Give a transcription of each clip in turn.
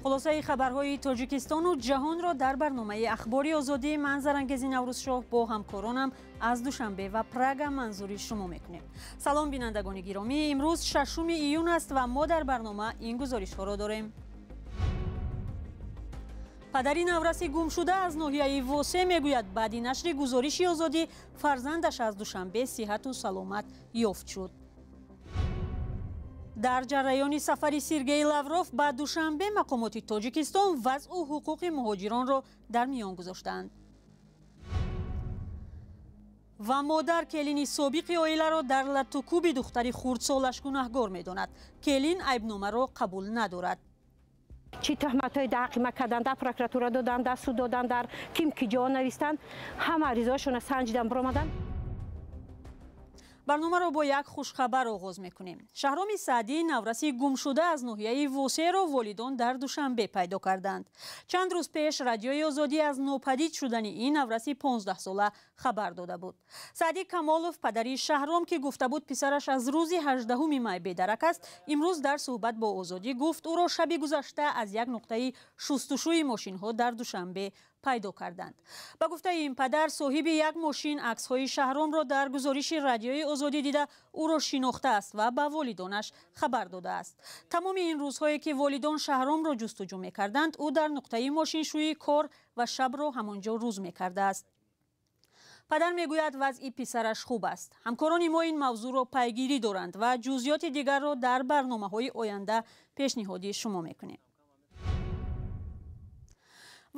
Хулосаи хабарҳои Тоҷикистону ҷаҳонро дар барномаи Ахбори Озодӣ ман, Зарангези Наврӯзшоҳ, бо ҳамкоронам аз Душанбе ва Прага манзури шумо мекунем. Салом, бинандагони гиромӣ. Имрӯз 6 июн аст ва мо дар барнома ин гузоришҳоро дорем. Падари навраси гумшуда аз ноҳияи Восе мегӯяд, баъди нашри гузориши Озодӣ фарзандаш аз Душанбе сиҳату саломат ёфт шуд. Дар ҷараёни сафари Сергей Лавров ба Душанбе мақомоти Тоҷикистон вазъу ҳуқуқи муҳоҷиронро дар миён гузоштаанд. Ва модар келини собиқи оиларо дар латтукӯби духтари хурдсолаш гунаҳгор медонад. Келин айбномаро қабул надорад. Чӣ туҳматҳои дар ҳаққи ма карданд, дар прокуратура доданд, дар суд доданд, дар ким ки ҷо навистанд, ҳама аризаҳошона санҷидан биромаданд. Барномаро бо як хушхабар оғоз мекунем. Шаҳроми Саъдӣ, навраси гумшуда аз ноҳияи Восеро, волидон дар Душанбе пайдо карданд. Чанд рӯз пеш Радиои Озодӣ аз нопадид шудани ин навраси 15-сола хабар дода буд. Саъдӣ Камолов, падари Шаҳром, ки гуфта буд, писараш аз рӯзи 18 май бедарак аст, имрӯз дар суҳбат бо Озодӣ гуфт, ӯро шаби гузашта аз як нуқтаи шустушӯи мошинҳо дар Душанбе пайдо карданд. Ба гуфтаи ин падар, соҳиби як мошин аксҳои Шаҳромро дар гузориши Радиои Озодӣ дида, ӯро шинохтааст ва ба волидонаш хабар додааст. Тамоми ин рӯзҳое ки волидон Шаҳромро ҷустуҷӯ мекарданд, ӯ дар нуқтаи мошиншӯӣ кор ва шабро ҳамон ҷо рӯз мекардааст. Падар мегӯяд, вазъи писараш хуб аст. Ҳамкорони мо ин мавзӯъро пайгирӣ доранд ва ҷузъиёти дигарро дар барномаҳои оянда пешниҳоди шумо мекунем.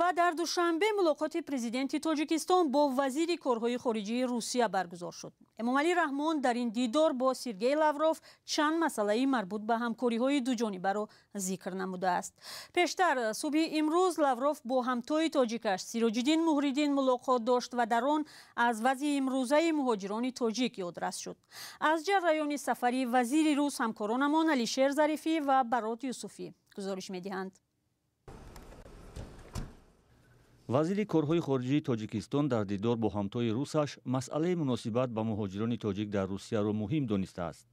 Ва дар Душанбе мулоқоти президенти Тоҷикистон бо вазири корҳои хориҷии Русия баргузор шуд. Эмомалӣ Раҳмон дар ин дидор бо Сергей Лавров чанд масъалаи марбут ба ҳамкориҳои дуҷонибаро зикр намудааст. Пештар, субҳи имрӯз, Лавров бо ҳамтои тоҷикаш Сироҷиддин Муҳриддин мулоқот дошт ва дар он аз вазъи имрӯзаи муҳоҷирони тоҷик ёдрас шуд. Аз ҷараёни сафари вазири рус ҳамкоронамон Алишер Зарифӣ ва Барот Юсуфӣ гузориш медиҳанд. Вазири корҳои хориҷии Тоҷикистон дар дидор бо ҳамтои русаш масъалаи муносибат ба муҳоҷирони тоҷик дар Русияро муҳим донистааст.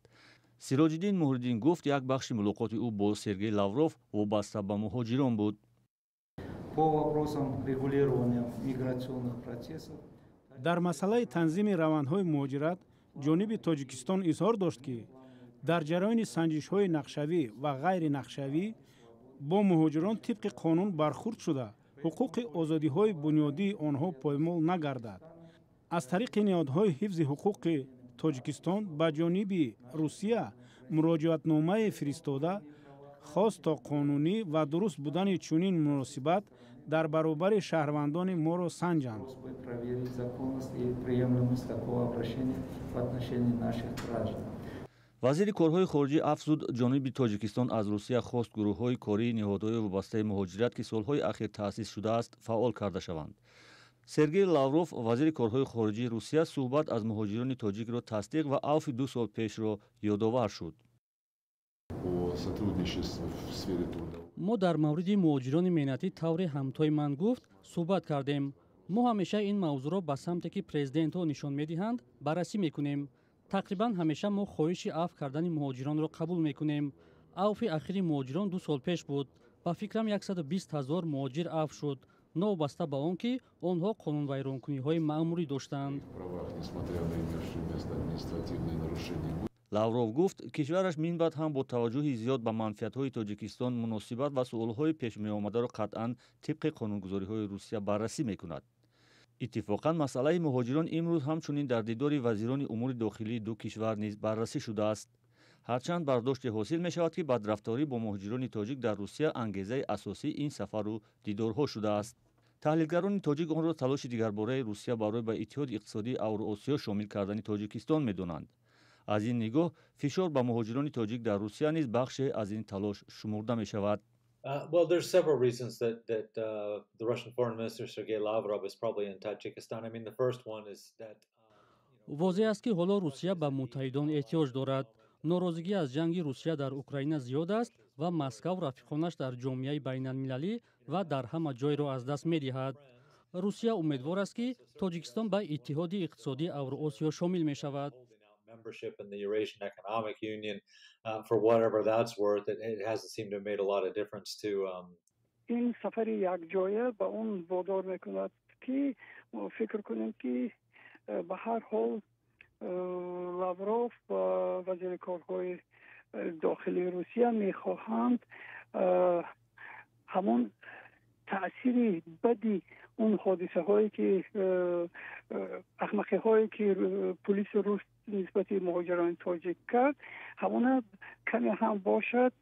Сироҷиддин Муҳриддин гуфт, як бахши мулоқоти ӯ бо Сергей Лавров вобаста ба муҳоҷирон буд. По вопросам регулирования миграционных процессов. Дар масъалаи танзими равандҳои муҳоҷират ҷониби Тоҷикистон изҳор дошт, ки дар ҷараёни санҷишҳои нақшавӣ ва ғайринақшавӣ бо муҳоҷирон тибқи қонун бархурд шуда, ҳуқуқи озодиҳои бунёдии онҳо поймол нагардад. Аз тариқи ниҳодҳои ҳифзи ҳуқуқи Тоҷикистон ба ҷониби Русия муроҷиатномае фиристода, хост то қонунӣ ва дуруст будани чунин муносибат дар баробари шаҳрвандони моро санҷанд. Проверить законность и приемлемость такого обращения в отношении наших граждан. Вазири корҳои хориҷӣ афзуд, ҷониби Тоҷикистон аз Русия хост, гурӯҳҳои кории ниҳодҳои вобастаи муҳоҷират, ки солҳои ахир таъсис шудааст, фаъол карда шаванд. Сергей Лавров, вазири корҳои хориҷии Русия, суҳбат аз муҳоҷирони тоҷикро тасдиқ ва авфи 2 сол пешро ёдовар шуд. Мо дар мавриди муҳоҷирони меҳнатӣ, тавре ҳамтои ман гуфт, суҳбат кардем. Мо ҳамеша ин мавзӯъро ба самте, ки президентҳо нишон медиҳанд, баррасӣ мекунем. Тақрибан ҳамеша мо хоҳиши афв кардани муҳоҷиронро қабул мекунем. Авфи ахири муҳоҷирон 2 сол пеш буд. Ба фикрам, 120 ҳазор муҳоҷир афв шуд, новобаста ба он ки онҳо қонунвайронкуниҳои маъмурӣ доштанд. Лавров гуфт, кишвараш минбаъд ҳам бо таваҷҷӯҳи зиёд ба манфиатҳои Тоҷикистон муносибат ва суолҳои пешмеомадаро қатъан тибқи қонунгузориҳои Русия баррасӣ мекунад. Иттифоқан, масъалаи муҳоҷирон имрӯз ҳамчунин дар дидори вазирони умури дохилии ду кишвар низ баррасӣ шудааст. Ҳарчанд бардоште ҳосил мешавад, ки бадрафторӣ бо муҳоҷирони тоҷик дар Русия ангезаи асосии ин сафару дидорҳо шудааст. Таҳлилгарони тоҷик онро талоши дигарбораи Русия барои ба Иттиҳоди иқтисодии Авроосиё шомил кардани Тоҷикистон медонанд. Аз ин нигоҳ, фишор ба муҳоҷирони тоҷик дар Русия низ бахше аз ин талош шумурда мешавад. Well, there's several reasons that the Russian Foreign Minister Sergei Lavrov is probably in Tajikistan. I mean, the first one is that Возеҳ аст, ки ҳоло Русия ба муттаҳидон эҳтиёҷ дорад. Норозигӣ аз ҷанги Русия дар Украина зиёд аст ва Москав рафиқонаш дар ҷомеаи байналмилалӣ ва дар ҳама ҷойро аз даст медиҳад. Русия умедвор аст, ки Тоҷикистон ба Иттиҳоди иқтисодии Авроосиё шомил мешавад. Membership in the Eurasian Economic Union, for whatever that's worth, it hasn't seemed to have made a lot of difference to Ин сафари якҷоя ба он водор мекунад, ки мо фикр кунем, ки ба ҳар ҳол Лавров ва вазири корҳои дохилии Русия мехоҳанд ҳамон таъсири бади он ҳодисаҳое ки ахмақиҳое ки полиси рус нисбати муҳоҷирони тоҷик кард, ҳамона каме ҳам бошад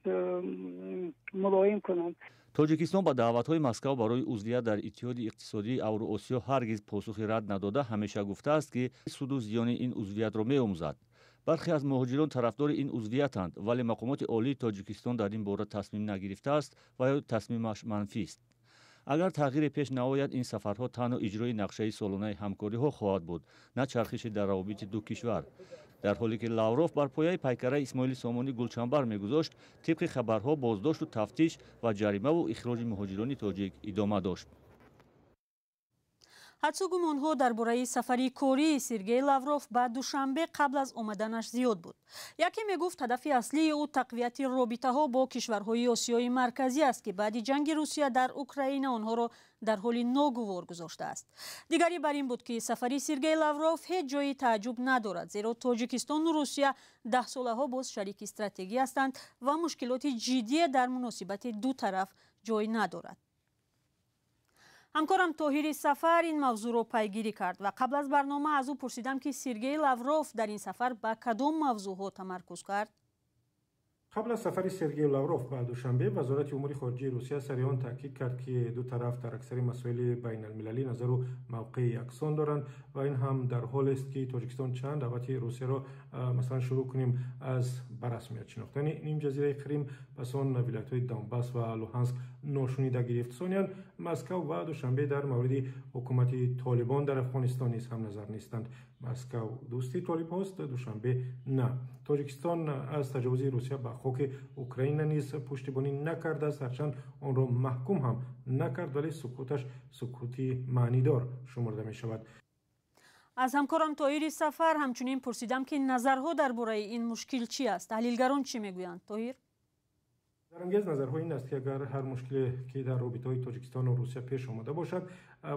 мулоим кунанд. Тоҷикистон ба даъватҳои Москав барои узвият дар Иттиҳоди иқтисодии Авроосиё ҳаргиз посухи рад надода, ҳамеша гуфтааст, ки суду зиёни ин узвиятро меомӯзад. Бархе аз муҳоҷирон тарафдори ин узвиятанд, вале мақомоти олии Тоҷикистон дар ин бора тасмим нагирифтааст ва ё тасмимаш манфист. Агар тағйире пеш наояд, ин сафарҳо танҳо иҷрои нақшаи солонаи ҳамкориҳо хоҳад буд, на чархиши дар равобити ду кишвар. Дар ҳоле ки Лавров бар пояи пайкараи Исмоили Сомонӣ гулчанбар мегузошт, тибқи хабарҳо боздошту тафтиш ва ҷаримаву ихроҷи муҳоҷирони тоҷик идома дошт. Ҳадсу гумонҳо дар бораи сафари кории Сергей Лавров ба Душанбе қабл аз омаданаш зиёд буд. Яке мегуфт, ҳадафи аслии ӯ тақвияти робитаҳо бо кишварҳои Осиёи Марказӣ аст, ки баъди ҷанги Русия дар Украина онҳоро дар ҳоли ногувор гузоштааст. Дигаре бар ин буд, ки сафари Сергей Лавров ҳеҷ ҷои тааҷҷуб надорад, зеро Тоҷикистону Русия даҳсолаҳо боз шарики стратегӣ ҳастанд ва мушкилоти ҷиддие дар муносибати ду тараф ҷой надорад. Ҳамкорам Тоҳири Сафар ин мавзӯъро пайгирӣ кард ва қабл аз барнома аз ӯ пурсидам, ки Сергей Лавров дар ин сафар ба кадом мавзӯъҳо тамаркуз кард. Қабл аз сафари Сергей Лавров ба Душанбе, Вазорати умури хориҷии Русия сари он таъкид кард, ки ду тараф дар аксари масоили байналмилалӣ назару мавқеи яксон доранд ва ин ҳам дар ҳолест, ки Тоҷикистон чанд даъвати Русияро, масалан шурӯъ кунем аз ба расмият шинохтани нимҷазираи Қрим, пас он вилоятҳои Донбас ва Луҳанск, ношунида гирифт. Сониян, Москав ва Душанбе дар мавриди ҳукумати Толибон дар Афғонистон низ ҳамназар нестанд. Москав дӯсти толибҳост, Душанбе на. Тоҷикистон аз таҷовузи Русия ба хоки Украина низ пуштибонӣ накардааст, ҳарчанд онро маҳкум ҳам накард, вале сукуташ сукути маънидор шуморда мешавад. Аз ҳамкорам Тоҳири Сафар ҳамчунин пурсидам, ки назарҳо дар бораи ин мушкил чӣ аст, таҳлилгарон чӣ мегӯянд. Тоҳир? Дарангез назарҳо ин аст, ки агар ҳар мушкиле ки дар робитаҳои Тоҷикистону Русия пеш омада бошад,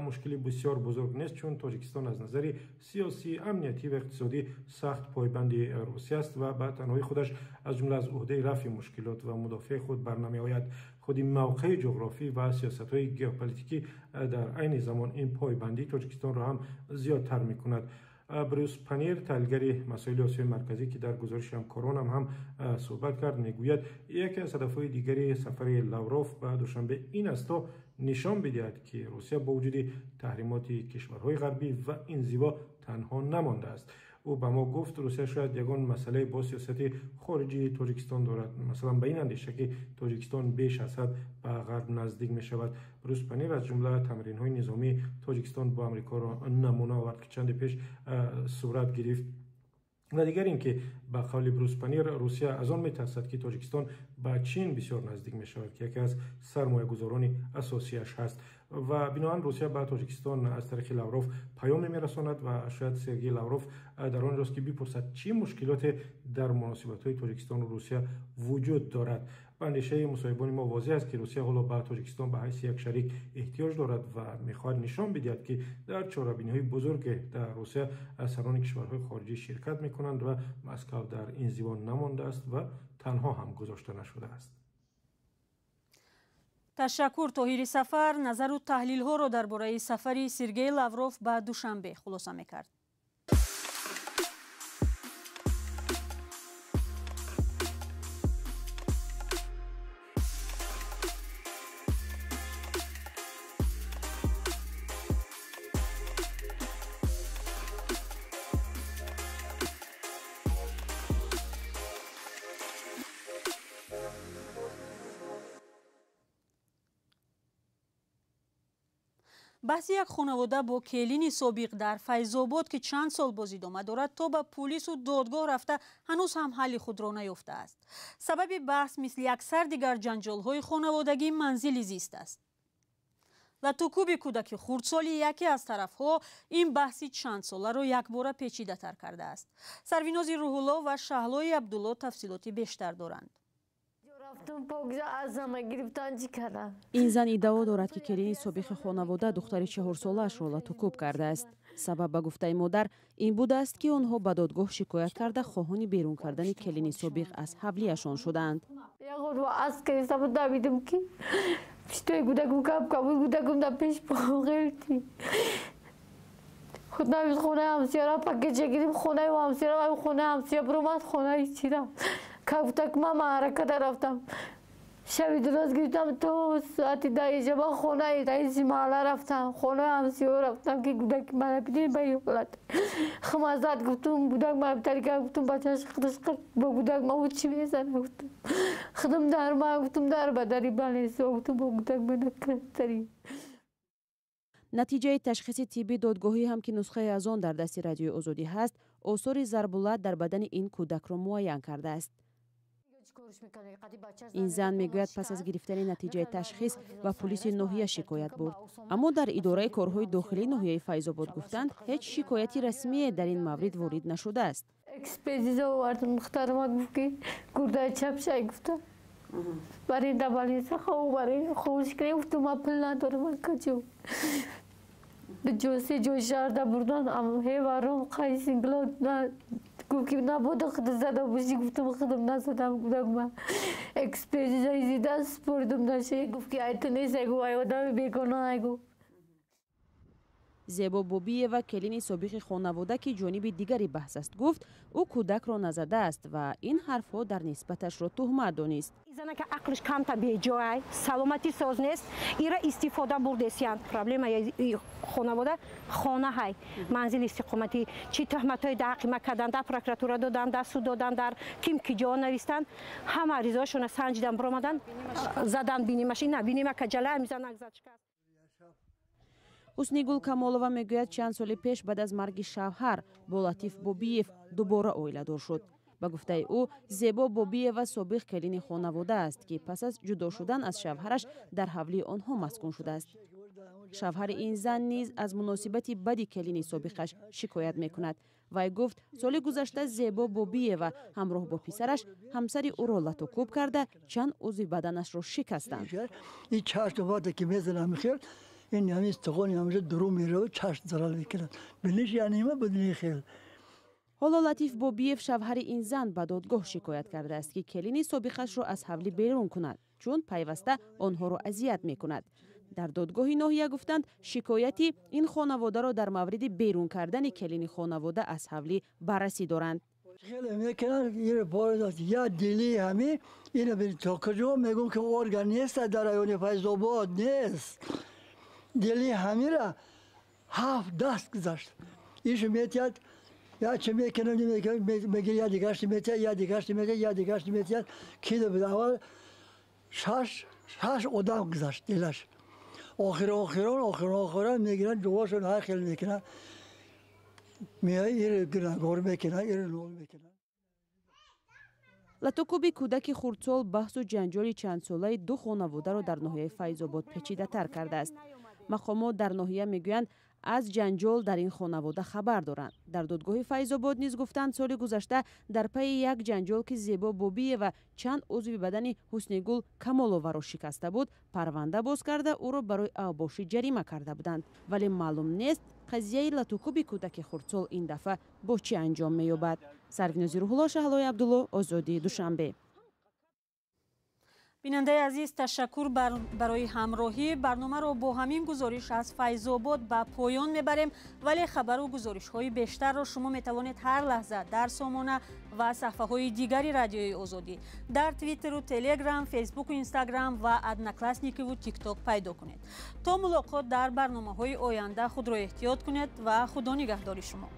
мушкили бисёр бузург нест, чун Тоҷикистон аз назари сиёсӣ, амниятӣ ва иқтисодӣ сахт пойбанди Русия аст ва ба танҳои худаш, аз ҷумла аз уҳдаи рафъи мушкилот ва мудофиаи худ барнамеояд. Худи мавқеи ҷуғрофӣ ва сиёсатҳои геополитикӣ дар айни замон ин пойбандии Тоҷикистонро ҳам зиёдтар мекунад. Брюс Панир, таҳлилгари масоили Осиёи Марказӣ, ки дар гузориши ҳамкоронам ҳам суҳбат кард, мегӯяд, яке аз ҳадафҳои дигари сафари Лавров ба Душанбе ин аст, то нишон бидиҳад, ки Русия бо вуҷуди таҳримоти кишварҳои ғарбӣ ва инзиво танҳо намондааст. Ӯ ба мо гуфт, Русия шояд ягон масъалае бо сиёсати хориҷии Тоҷикистон дорад, масалан ба ин андеша, ки Тоҷикистон беш аз ҳад ба ғарб наздик мешавад. Брюс Панир аз ҷумла тамринҳои низомии Тоҷикистон бо Амрикоро намуна овард, ки чанде пеш сурат гирифт. Ва дигар ин ки ба қавли Брюс Панир, Русия аз он метарсад, ки Тоҷикистон ба Чин бисёр наздик мешавад, ки яке аз сармоягузорони асосияш ҳаст, ва биноан Русия ба Тоҷикистон аз тариқи Лавров паёме мерасонад ва шояд Сергей Лавров дар он ҷост, ки бипурсад, чӣ мушкилоте дар муносибатҳои Тоҷикистону Русия вуҷуд дорад. Ба андешаи мусоҳибони мо, возеҳ аст, ки Русия ҳоло ба Тоҷикистон ба ҳайси як шарик эҳтиёҷ дорад ва мехоҳад нишон бидиҳад, ки дар чорабиниҳои бузурге дар Русия сарони кишварҳои хориҷӣ ширкат мекунанд ва Москав дар инзиво намондааст ва танҳо ҳам гузошта нашудааст. Ташаккур, Тоҳири Сафар назару таҳлилҳоро дар бораи сафари Сергей Лавров ба Душанбе хулоса мекард. Баҳси як хонавода бо келини собиқ дар Файзобод, ки чанд сол боз идома дорад, то ба пулису додгоҳ рафта, ҳанӯз ҳам ҳалли худро наёфтааст. Сабаби баҳс мисли аксар дигар ҷанҷолҳои хонаводагӣ манзили зист аст. Латукӯби кӯдаки хурдсоли яке аз тарафҳо ин баҳси чандсоларо якбора печидатар кардааст. Сарвинози Рӯҳулло ва Шаҳлои Абдулло тафсилоти бештар доранд. Ин зан иддао дорад, ки келини собиқи хонавода духтари 4-солаашро латукӯб кардааст. Сабаб, ба гуфтаи модар, ин будааст, ки онҳо ба додгоҳ шикоят карда, хоҳони берун кардани келини собиқ аз ҳавлияшон шудаанд. Шаби дуроз гирифтам то соати 10 шаба хонаи раиси маҳалла рафтам, хонаи ҳамсиё рафтам, ки гудаки мана бидин ба ин ҳолат. Химазад гуфтум, гудак мана битарика гуфтум, бачаш худаш бо гудак ма чӣ мезана гуфтум. Худам дар ма гуфтум, дар ба дари балесо гуфтум, бо гудак мана кратари. Натиҷаи ташхиси тибби додгоҳӣ ҳам, ки нусхаи аз он дар дасти Радиои Озодӣ ҳаст, осори зарбулат дар бадани ин кӯдакро муайян кардааст. Ин зан мегӯяд, пас аз гирифтани натиҷаи ташхис ба пулиси ноҳия шикоят бурд, аммо дар идораи корҳои дохилии ноҳияи Файзобод гуфтанд, ҳеҷ шикояти расмие дар ин маврид ворид нашудааст. Экспертиза овардам, духтарама гуфт, ки гурдаи чап шай гуфта. Барин да больница хов, барин ховш кунем, гуфтум, ман пул надорам, каҷо. Ҷо се ҷои шаҳрда бурдан, ҳеваром қайсингло гуфт, ки набода худ зада бошӣ, гуфтум, худам назадам, гудак ма экспертиза изида спордум наше, гуфт, ки ай ту нест, ай гуфт, ай одами бегуноҳ, ай гуфт. Зебо Бобиева, келини собиқи хонавода, ки ҷониби дигари баҳс аст, гуфт, ӯ кӯдакро назадааст ва ин ҳарфҳо дар нисбаташро туҳмат донист. Занака ақлиш камта беҷоай, саломатӣ соз нест, ира истифода бурдесиянд. Проблемаи хонавода хона ҳай, манзили истиқоматӣ. Чӣ туҳматҳои дар ҳаққи ма карданд, дар прокуратура доданд, дар суд доданд, дар ким ки ҷо навистанд, ҳама аризаҳошона санҷидан биромаданд, задан бинимаш, ина бинима каҷала мизанак зад шикаст. Ҳуснигул Камолова мегӯяд, чанд соли пеш баъд аз марги шавҳар бо Латиф Бобиев дубора оиладор шуд. Ба гуфтаи ӯ, Зебо Бобиева собиқ келини хонавода аст, ки пас аз ҷудо шудан аз шавҳараш дар ҳавлии онҳо маскун шудааст. Шавҳари ин зан низ аз муносибати бади келини собиқаш шикоят мекунад. Вай гуфт, соли гузашта Зебо Бобиева ҳамроҳ бо писараш ҳамсари ӯро латукӯб карда, чанд узви баданашро шикастанд. Ин ҳамин истиқони ҳамеша дуру меравад, чашм зарар мекунад. Биниш яъне ма будни хел. Ҳоло Латиф Бобиев, шавҳари ин зан, ба додгоҳ шикоят кардааст, ки келини собиқашро аз ҳавлӣ берун кунад, чун пайваста онҳоро азият мекунад. Дар додгоҳи ноҳия гуфтанд, шикояти ин хонаводаро дар мавриди берун кардани келини хонавода аз ҳавлӣ баррасӣ доранд. Хеле мекунанд, ин борад я дили ҳами ина то куҷо мегӯм, ки орган нест дар райони Файзобод нест. Дили ҳамира 7 даст гузашт. Иш метиҳад, я чӣ мекунам, мегир, я дигарш метиҳад, я дигарш метиҳад, я дигарш метиҳад. Ки буд аввал 6 одам гузашт дилаш. Охир охирон, охир охирон мегиранд, ҷавобшон ҳар хел мекунанд. Меояд, ир гунаҳгор мекунанд, ир нол мекунанд. Латукӯби кӯдаки хурдсол баҳсу ҷанҷоли чандсолаи ду хонаводаро дар ноҳияи Файзобод печидатар кардааст. Мақомот дар ноҳия мегӯянд, аз ҷанҷол дар ин хонавода хабар доранд. Дар додгоҳи Файзобод низ гуфтанд, соли гузашта дар пайи як ҷанҷол, ки Зебо Бобиева чанд узви бадани Ҳуснигул Камоловаро шикаста буд, парванда боз карда, ӯро барои авбошӣ ҷарима карда буданд. Вале маълум нест, қазияи латукӯби кӯдаки хурдсол ин дафъа бо чӣ анҷом меёбад. Сарвинози Рӯҳулло, Шаҳлои Абдулло, Озодӣ, Душанбе. Бинандаи азиз, ташаккур барои ҳамроҳӣ. Барномаро бо ҳамин гузориш аз Файзобод ба поён мебарем, вале хабару гузоришҳои бештарро шумо метавонед ҳар лаҳза дар сомона ва саҳфаҳои дигари Радиои Озодӣ дар Твиттеру Телеграм, Фейсбуку Инстаграм ва Одноклассникиву Тикток пайдо кунед. То мулоқот дар барномаҳои оянда худро эҳтиёт кунед ва худо нигаҳдори шумо.